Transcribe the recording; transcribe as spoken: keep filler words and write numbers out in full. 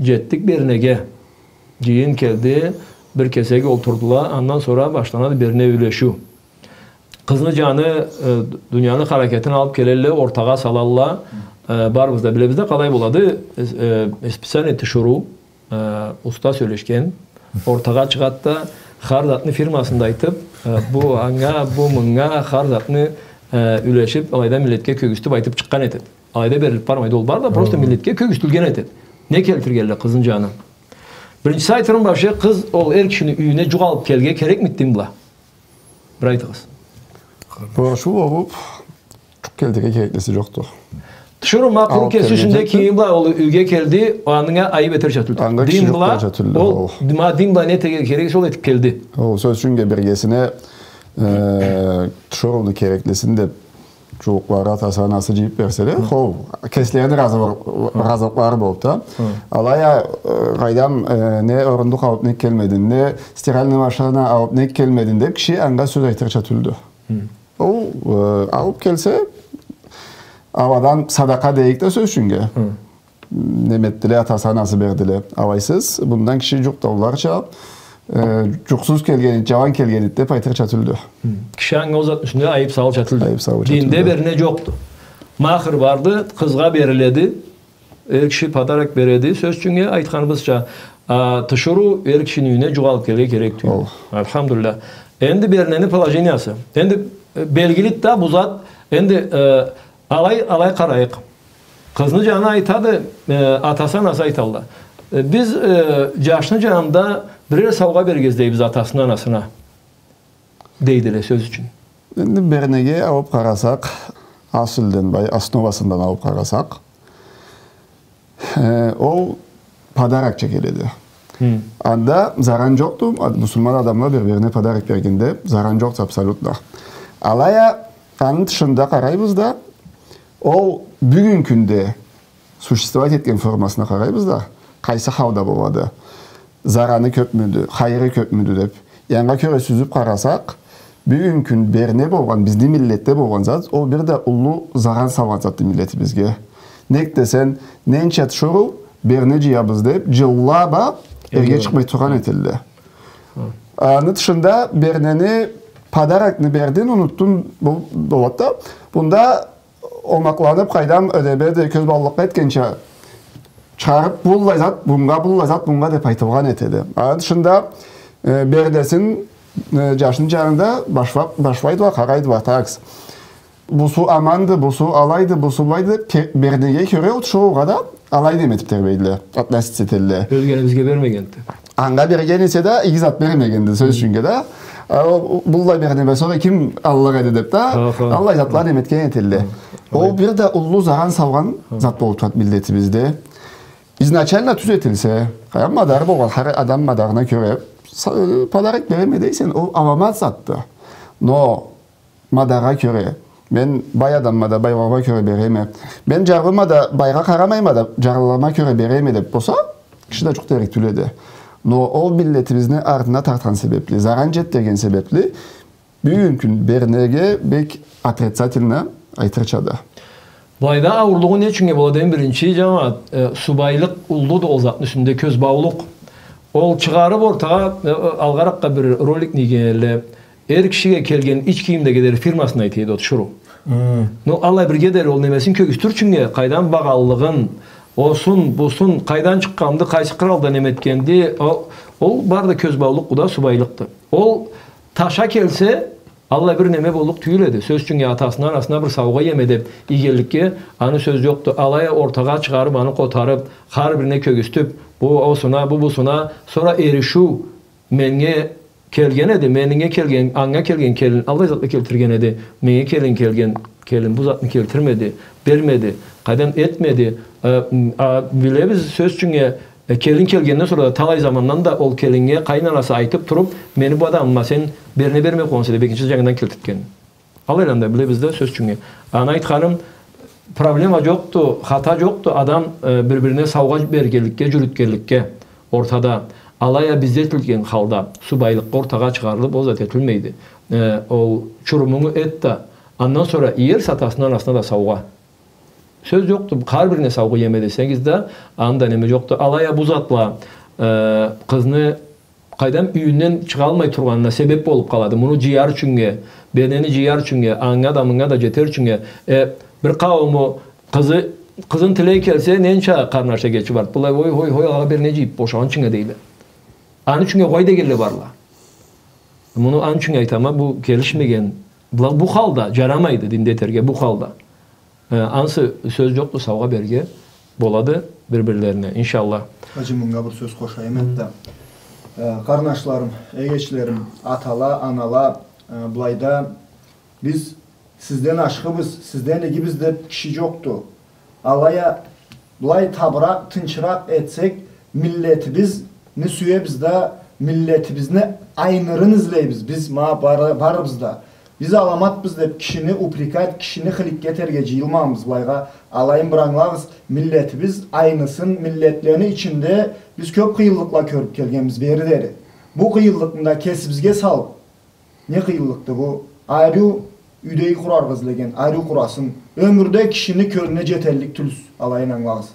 Джетдик бернеге. Джыйын келди, бир кесек олтурдула, андан сора башланады берне юлешиу. Къызны джаны, э, дунияны харакетин алыб келелле, ортагъа салалла, э, барыбыз да билебиз да къалай болады, э, э, специальный тиширыу, э, уста сёлешген, ортагъа чыгъад да, хар затны фирмасын да айтыб, э, бу анга, бу мынга, хар затны, э, юлешиб, алайда миллетге кёргюзтюб айтыб чыкъгъан этед. Алайда берилиб бармайды, ол бары да просто миллетге кёргюзтюлген этед. Не келтиргенле къызны джанына. Биринчиси айтырым, вообще, къыз ол эр кишини юйюне джукъ алыб келирге керекмиди, дейим, была? Бир айтыгъыз. Борчу болуб, джукъ келтирирге кереклиси джокъду. Тиширыу ма къуру кеси юсюнде кийими бла ол юйге келди, анга айыб этерча тюлдю. Анга киши джукъ этерча тюлдю. Ол, ма, дейим, была, не этерге керек эсе, ол этиб келди. Ол, сёз ючюн, биргесине, э, тиширыуну кереклисин деб джууукълары, атасы, анасы джыйыб берселе, хо, кеслерини разы-, разылыкълары болуб да. Алай а, э, къайдам, э, не орундукъ алыб нек келмединг, не стиральный машина алыб нек келмединг деб киши анга сёз айтырча тюлдю. Ол, э, алыб келсе, аладан садакъа дейик да, сёз ючюн. Неме этдиле, атасы, анасы бердиле. Алайсыз, мындан киши джукъ тауларча, э, джукъсуз келгенди, джалан келгенди деб айтырча тюлдю. Киши анга ол затны юсюнде айыб салырча тюлдю. Айыб салырча тюлдю. Динде берне джокъду. Махр барды, къызгъа бериледи. Эр киши подарок береди. Сёз ючюн, айтханыбызча, а, тиширыу эр кишини юйюне джукъ алыб келирге керек тюлдю. Алхамдулиллях. Энди бернени положениясы. Энди, э, белгилиди да бу зат. Энди, э, алай, алай къарайыкъ. Къызны джаны айтады, э, атасы, анасы айталла. Э, биз, э, джашны джанында бирер саугъа берирге излейбиз атасына, анасына, дейдиле, сёз ючюн. Энди бернеге алыб къарасакъ, асылдан, бай, основасындан алыб къарасакъ, э, ол подарокча келеди. Анда заран джокъду, а, муслиман адамла бир-бирине подарок бергенде заран джокъду абсолютно. Алай а, аны тышында къарайбыз да, ол бюгюн кюнде существовать этген формасына къарайбыз да, къайсы халда болады, зараны кёбмюдю, хайыры кёбмюдю деб. Анга кёре сюзюб къарасакъ, бюгюн кюн берне болгъан, бизни миллетде болгъан зат, ол бир да уллу заран салгъан затды миллетибизге. Нек десенг, ненча тиширыу берне джыябыз деб, джыллаб а эрге чыкъмай тургъан этелле. Аны тышында бернени, подарокну бердинг, унутдунг, бу-, болады да. Мында омакъланыб, къайдам, эдебе да кёзбаулукъ этгенча, чыгъарыб, быллай зат мынга, быллай зат мынга деб айтылгъан этеди. Аны тышында, э, бернесин, э, джашны джанында башлаб, башлайдыла, къарайдыла, такс. Бусу аманды, бусу алайды, бусу былайды деб, ке-, бернеге кёре ол тиширыугъа да алай неме этиб тебрейдиле, относиться этелле. Ёлгенибизге бермегенди. Анга берген эсе да, иги зат бермегенди, сёз ючюн да. А, ол, быллай бернеме сора ким аллыкъ эди деб да, аллай затла неме этген этелле. Ол бир да уллу заран салгъан зат болуб турады миллетибизде. Изначально тюзетилсе, къайдам, мадары болгъан, хар адам мадарына кёре са-, подарок береме дейсе, ол аламат затды. Но мадаргъа кёре. Мен бай адамма да, байлагъа кёре береме. Мен джарлыма да, байгъа къарамайма да, джарлылама кёре береме деб болса, киши да джукъ дерик тюл эди. Но ол миллетибизни артына тартхан себебли, заран джетдирген себебли, бюгюн кюн бернеге бек отрицательно айтырчады. Былайда ауурлугъу не ючюннге болады, эм биринчи, джамагъат, э, субайлыкъ уллуду ол затны юсюнде, кёзбаулукъ. Ол чыгъарыб ортагъа, э, э, алгъаракъгъа бир роликни ийген эдиле. Эр кишиге келген ич кийимлеге дери фирмасын айта эди ол тиширыу. Но алай бирге дери ол немесин кёргюзтюр ючюннге, къайдан багъанлыгъын, осун, бусун, къайдан чыкъгъанды, къайсы къыралда неме этгенди, ол, ол бары да кёзбаулукъ, бу да субайлыкъды. Ол таша келсе, аллай бир неме боллукъ тюйюл эди. Сёз ючюннге, атасына, анасына бир саугъа эме деб ийгенликге, аны сёз джокъду. Алай а ортагъа чыгъарыб, аны къотарыб, хар бирине кёргюзтюб, бу осуна, бу бусуна, сора эришиу, меннге келген эди, меннге келген, анга келген келин аллай затны келтирген эди. Меннге келин келген, келин бу затны келтирмеди, бермеди, къайдам, этмеди. Э, м, а, билебиз, сёз ючюннге, э, келин келгенден сора да талай замандан да ол келиннге къайын анасы айтыб туруб, мени бу адамыма сен берне бермей къойгъанса деб, экинчи джангыдан келтиртген. Алайланы да билебиз да, сёз ючюннге. Аны айтханым, проблема джокъду, хата джокъду, адам, э, бир-бирине саугъа бергенликге, джюрютгенликге ортада. Алай а бизде этилген халда, субайлыкъгъа ортагъа чыгъарылыб, ол зат этилмейди. Э, ол чурумунгу эт да, андан сора иерсе атасына, анасына да саугъа. Сёз джокъду, хар бирине саугъа иеме десегиз да, анда неме джокъду. Алай а бу затла, э, къызны къайдам, юйюнден чыгъалмай тургъанына себеп болуп къалады. Муну джыяр ючюннге, бернени джыяр ючюннге, анга да, мынга да джетер ючюннге. Э, бир къаууму къызы, къызын тилей келсе, ненча къарнаш эгечи барды. Былай, ой, ой, ой, ала берне джыйып бошагъан ючюннге дейле. Аны ючюннге къой дегенле барла. Муну аны ючюннге айтама, бу келишмеген. Была бу халда джарамайды динде этерге, бу халда. Э, ансы сёз джокъду, саугъа берирге болады бир-бирлерине, иншаллах. Хаджи, мынга бир сёз къошайым энтда. Э, къарнашларым, эгечлерим, атала, анала, э, былайда биз сизден ашхыбыз, сизден игибиз деп киши джокъду. Алай а былай табыракъ, тынчыракъ этсек, миллетибизни сюебиз да, миллетибизни айнырын излейбиз биз, ма бары-, барыбыз да. Биз аламатбыз деп кишини упрекать, кишини хыликке этерге джыйылмагъанбыз былайгъа. Алайын бир ангылагъыз, миллетибиз айнысын, миллетлени ичинде биз кёп къыйынлыкъла кёрюп келгенбиз бери дери. Бу къыйынлыкъны да кесибизге салып, не къыйынлыкъды бу? Ариу юйдеги къураргъа излеген, ариу къурасын. Ёмюрде кишини кёлюне джеталлыкъ тюлсюз, алайын ангылагъыз.